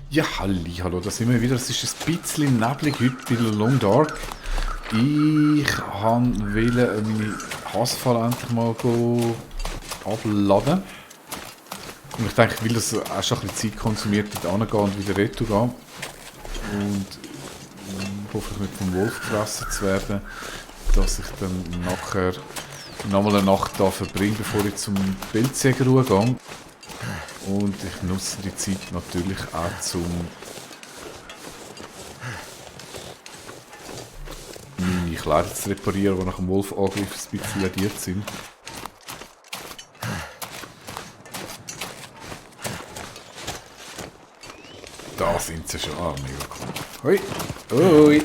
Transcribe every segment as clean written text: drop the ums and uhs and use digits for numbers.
Ja, hallo, da sind wir wieder. Es ist ein bisschen neblig heute bei Long Dark. Ich wollte meine Hassfall endlich mal abladen. Und ich denke, weil das auch schon ein bisschen Zeit konsumiert, dort hingehen und wieder retour gehen. Und hoffe ich nicht vom Wolf gefressen zu werden, dass ich dann nachher nochmal eine Nacht da verbringe, bevor ich zum Pilzjäger gehe. Und ich nutze die Zeit natürlich auch zum meine Kleider zu reparieren, die nach dem Wolf-Angriff ein bisschen lediert sind. Da sind sie schon. Ah, mega cool. Hoi! Hoi!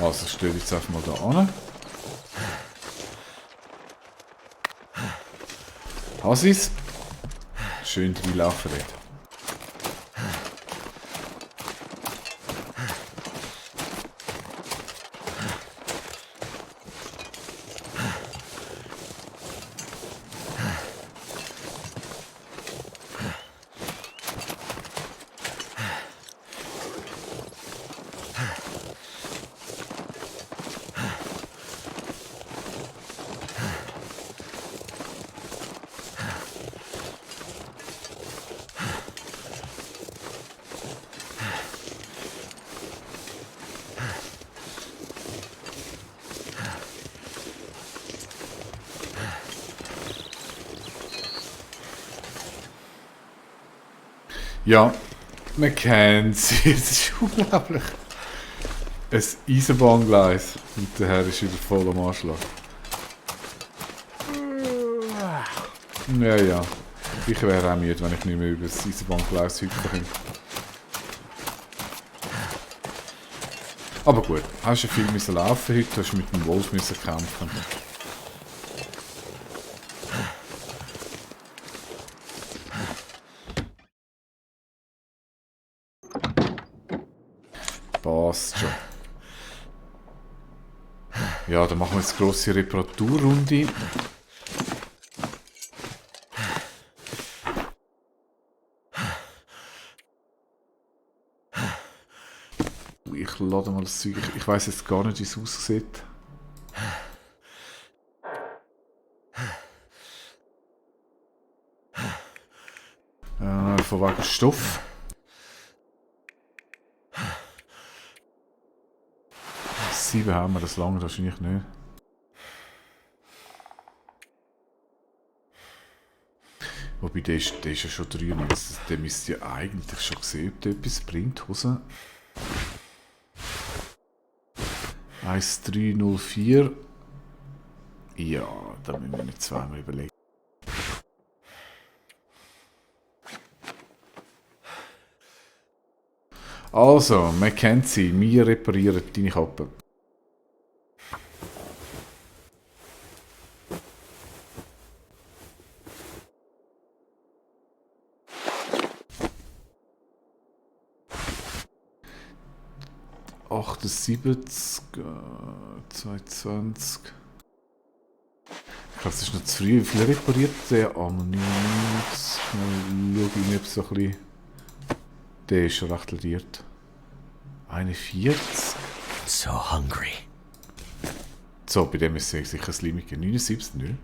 Also stelle ich jetzt einfach mal da an. Hasis. Schön reinlaufen dort. Ja, man kennt sie. Es ist unglaublich. Ein Eisenbahngleis. Und der Herr ist wieder voll am Anschlag. Ja, ja. Ich wäre auch müde, wenn ich nicht mehr über das Eisenbahngleis hüpfen könnte. Aber gut, hast du viel müssen laufen heute, hast du mit dem Wolf müssen kämpfen. Passt schon. Ja, dann machen wir jetzt eine grosse Reparaturrunde. Ich lade mal das Zeug. Ich weiss jetzt gar nicht, wie es aussieht. Von wegen Stoff. 7 haben wir, das lange wahrscheinlich nicht. Wobei, der ist ja schon drüben. Der müsste ja eigentlich schon sehen, ob der etwas bringt. Hose. 1304. Ja, da müssen wir nicht zweimal überlegen. Also, Mackenzie, wir reparieren deine Kappe. ...78, 220... Ich glaube, es ist noch zu früh. Wie viel repariert der am 90? Mal schauen, ob so ein bisschen... Der ist schon recht lediert. 41. So hungry. So, bei dem ist es sicher das Limit. 79, nö.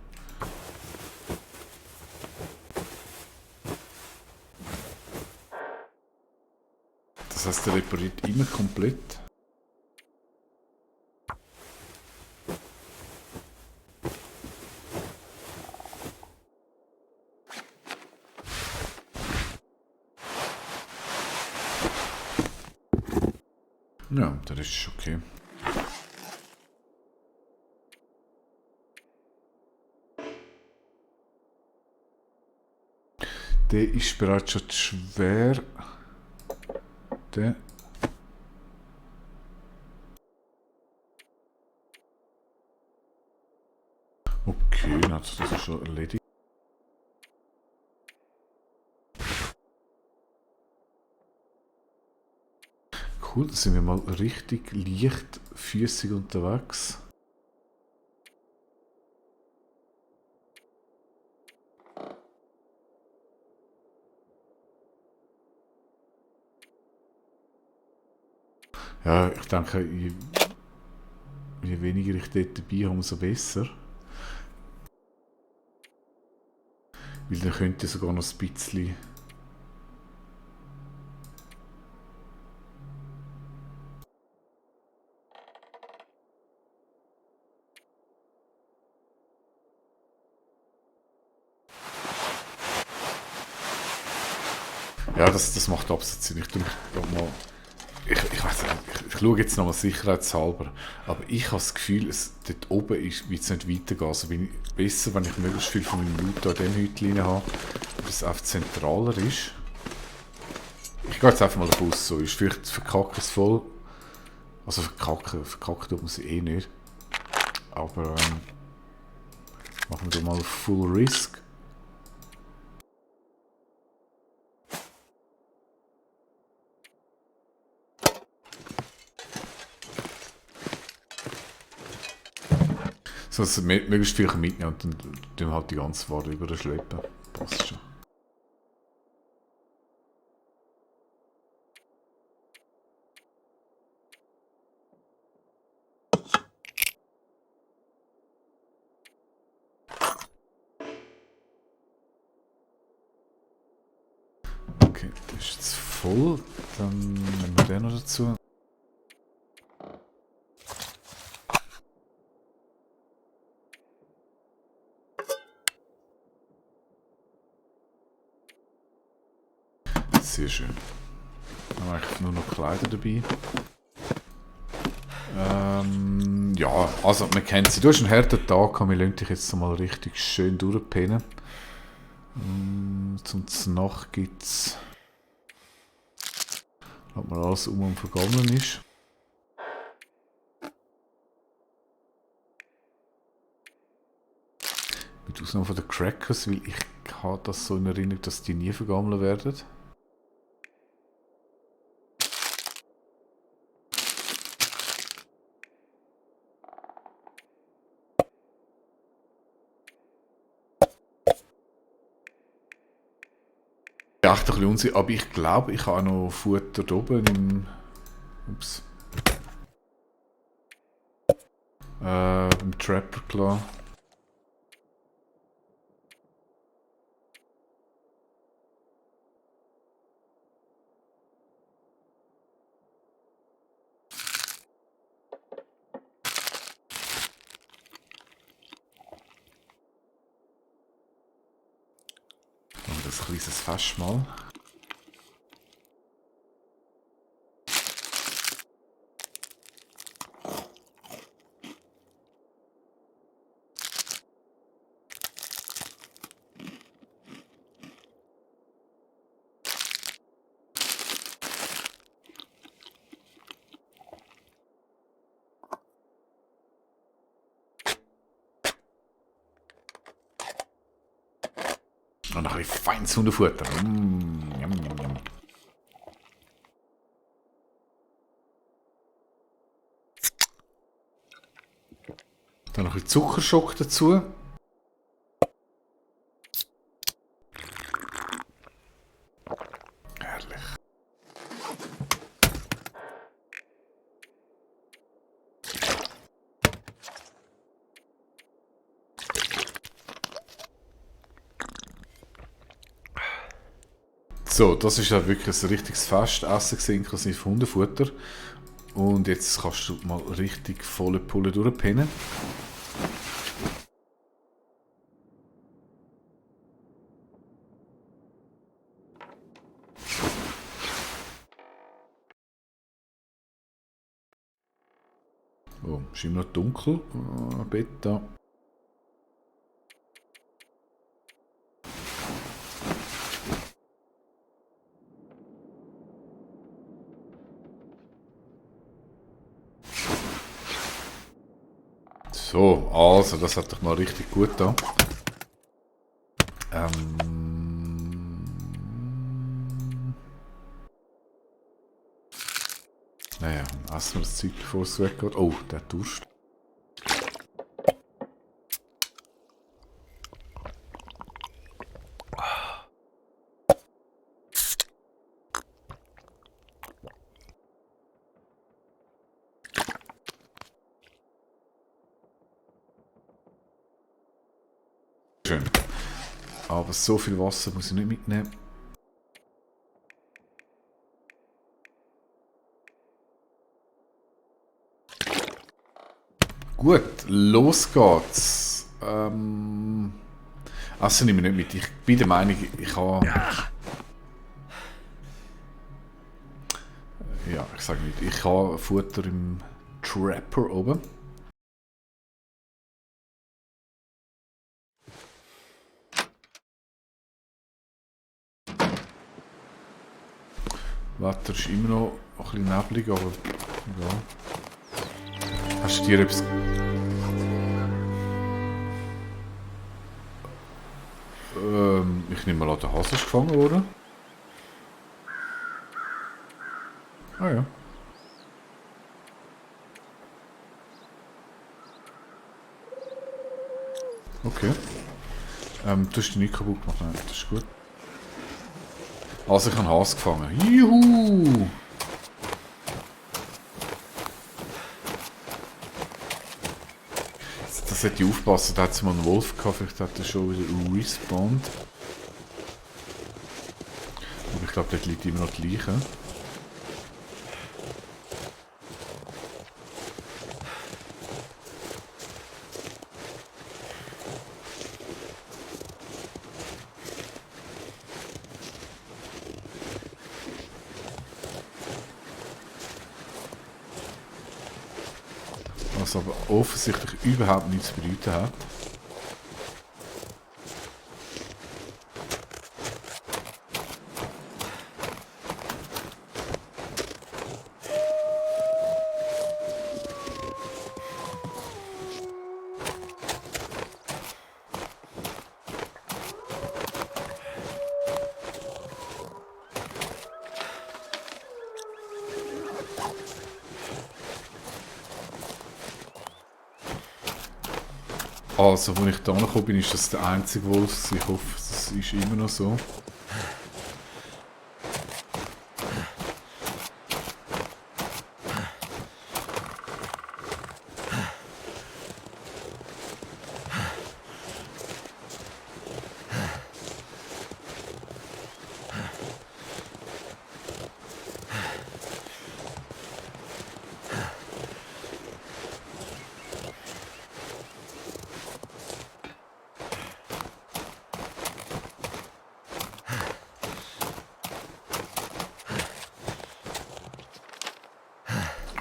Das heißt, der repariert immer komplett. Ja, das ist okay. Der ist bereits schon schwer. Der. Okay, das ist schon erledigt. Cool, da sind wir mal richtig leichtfüßig unterwegs. Ja, ich denke, je weniger ich dort dabei habe, umso besser. Weil dann könnte ich sogar noch ein bisschen... Ja, das macht absolut Sinn. Ich weiß nicht, ich schaue jetzt nochmal sicherheitshalber, aber ich habe das Gefühl, dort oben wird es nicht weitergehen. Also bin ich besser, wenn ich möglichst viel von meinem Loot an diesem Häutchen habe, dass es einfach zentraler ist. Ich gehe jetzt einfach mal davon aus, so ist. Vielleicht verkacke es voll. Also verkacken tut man sie eh nicht. Aber machen wir da mal Full Risk. So, dass wir möglichst viel mitnehmen und dann tun wir halt die ganze Ware überschleppen. Passt schon. Okay, das ist jetzt voll. Dann nehmen wir den noch dazu. Sehr schön. Dann habe ich nur noch Kleider dabei. Ja, also man kennt sie. Du hast einen harten Tag, wir lassen dich jetzt mal richtig schön durchpennen. Zum Nacht gibt es, ob man alles um und vergammeln ist. Mit Ausnahme von den Crackers, weil ich habe das so in Erinnerung, dass die nie vergammeln werden. Ja, echt ein bisschen unsicher, aber ich glaube, ich habe auch noch Futter da oben im... Ups. Im Trapper Claw. Machen wir das kleines Fass mal. Und noch ein bisschen feines Hundefutter. Yum, yum, yum. Dann noch ein bisschen Zuckerschock dazu. Herrlich. So, das ist ja wirklich ein richtiges Festessen inklusive Hundefutter. Und jetzt kannst du mal richtig volle Pulle durchpinnen. Oh, ist immer noch dunkel. Beta. So, also, das hat doch mal richtig gut da. Naja, essen wir das Zeug, bevor es weggeht. Oh, der Durst. Schön. Aber so viel Wasser muss ich nicht mitnehmen. Gut, los geht's. Essen nehme ich nicht mit. Ich bin der Meinung, ich habe... Ja, ich sage nicht. Ich habe Futter im Trapper oben. Wetter ist immer noch ein bisschen neblig, aber ja. Hast du dir etwas... ich nehme mal an, der Hase ist gefangen worden. Ah ja. Okay. Du hast dich nicht kaputt gemacht, nein, das ist gut. Also ich habe einen Hase gefangen. Juhu! Das hätte ich aufpassen, da hat es mal einen Wolf gehabt, vielleicht hat er schon wieder respawned. Aber ich glaube, dort liegt immer noch die Leiche. Was aber offensichtlich überhaupt nichts zu bedeuten hat. Also, als ich da gekommen bin, ist das der einzige Wolf. Ich hoffe, das ist immer noch so.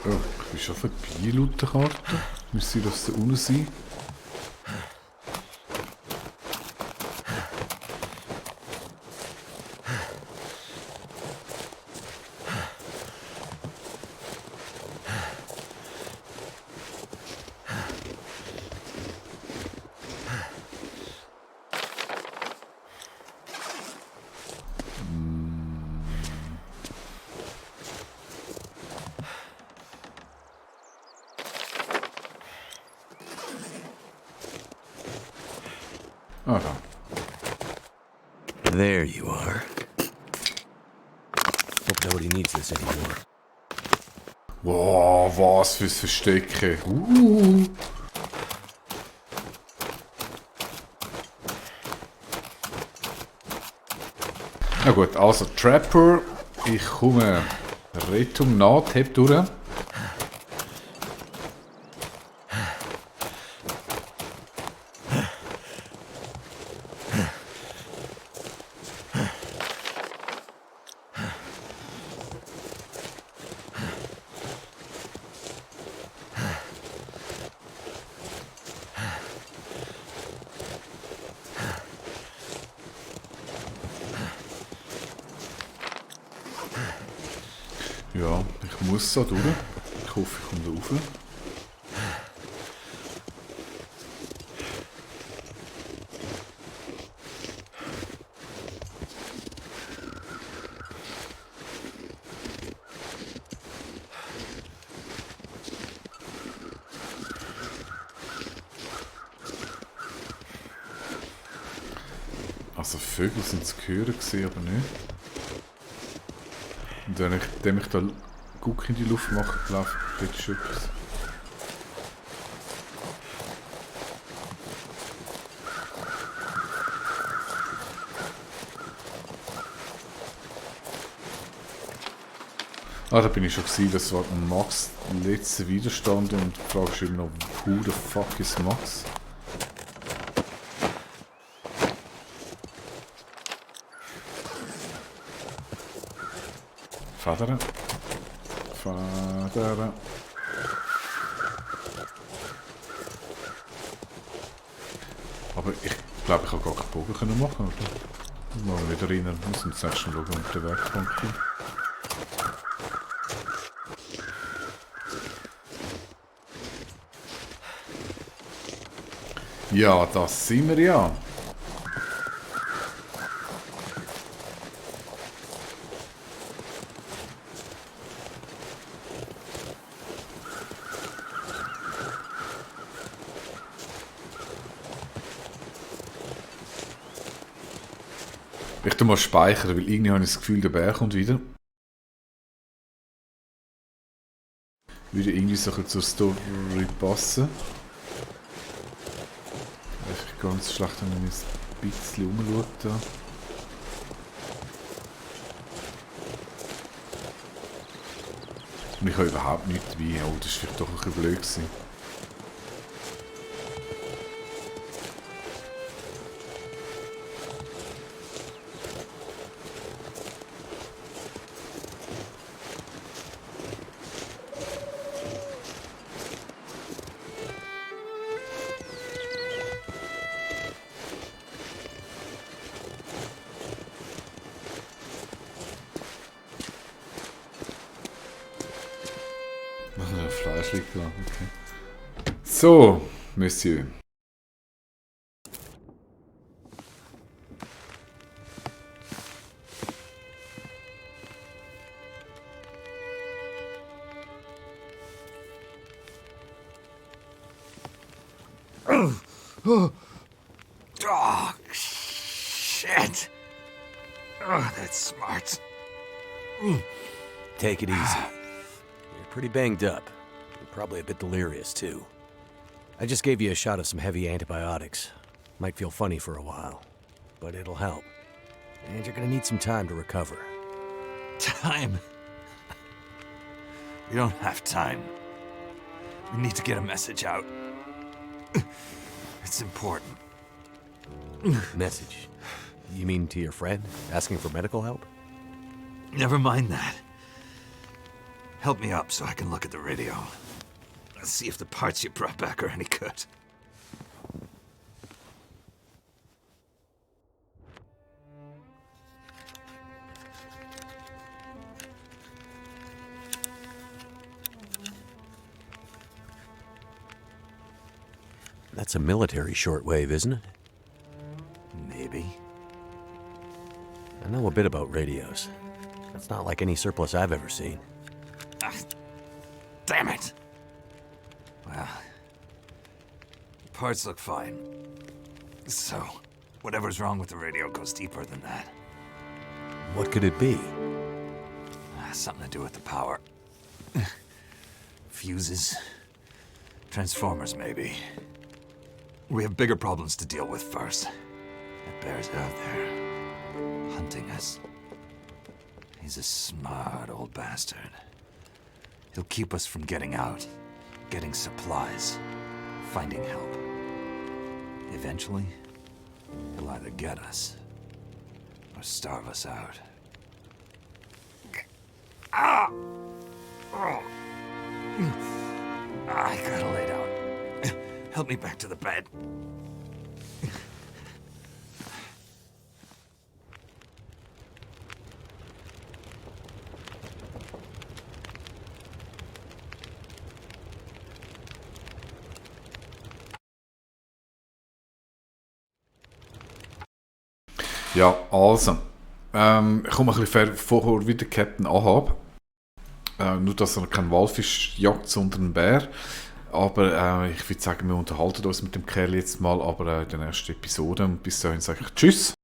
Oh, ich bin schon vorbei, laut der Karte. Müsste das da unten sein? Ah, da. There you are. Hope nobody needs this anymore. Wow, was fürs Verstecken. Na gut, also Trapper. Ich komme Rettung nah, heb durch. Ja, ich muss so durch. Ich hoffe, ich komme da rauf. Also Vögel sind zu hören gewesen, aber nicht. Und wenn ich da Guck in die Luft mache, läuft dort schon etwas. Ah, da bin ich schon gewesen, das war Max letzter Widerstand und die Frage ist immer noch, who the fuck ist Max? Federn. Federn. Aber ich glaube, ich habe gar keinen Bogen können machen, oder? Mal wieder erinnern, wir müssen zuerst schauen, ob der Weg kommt. Ja, das sind wir ja. Ich tu mal speichern, weil irgendwie habe ich das Gefühl, der Bär kommt wieder. Würde irgendwie so ein bisschen zur Story passen. Einfach ganz schlecht, wenn ich ein bisschen umschaue da. Und ich habe überhaupt nicht dabei. Oh, das war vielleicht doch ein bisschen blöd gewesen. Fleisch liegt da, okay. So, Monsieur. Oh, shit. Oh, that's smart. Take it easy. You're pretty banged up. You're probably a bit delirious, too. I just gave you a shot of some heavy antibiotics. Might feel funny for a while, but it'll help. And you're gonna need some time to recover. Time? We don't have time. We need to get a message out. It's important. Message? You mean to your friend, asking for medical help? Never mind that. Help me up so I can look at the radio. Let's see if the parts you brought back are any good. That's a military shortwave, isn't it? Maybe. I know a bit about radios. It's not like any surplus I've ever seen. Ah, damn it! Well, the parts look fine. So, whatever's wrong with the radio goes deeper than that. What could it be? Something to do with the power. Fuses. Transformers, maybe. We have bigger problems to deal with first. That bear's out there, hunting us. He's a smart old bastard. He'll keep us from getting out, getting supplies, finding help. Eventually, he'll either get us or starve us out. Ah! Oh. I gotta lay down. Help me back to the bed. Ja, also. Ich komme ein bisschen vorher wie der Captain Ahab. Nur, dass er keinen Walfisch jagt, sondern einen Bär. Aber ich würde sagen, wir unterhalten uns mit dem Kerl jetzt mal, aber in der nächsten Episode. Und bis dahin sage ich Tschüss.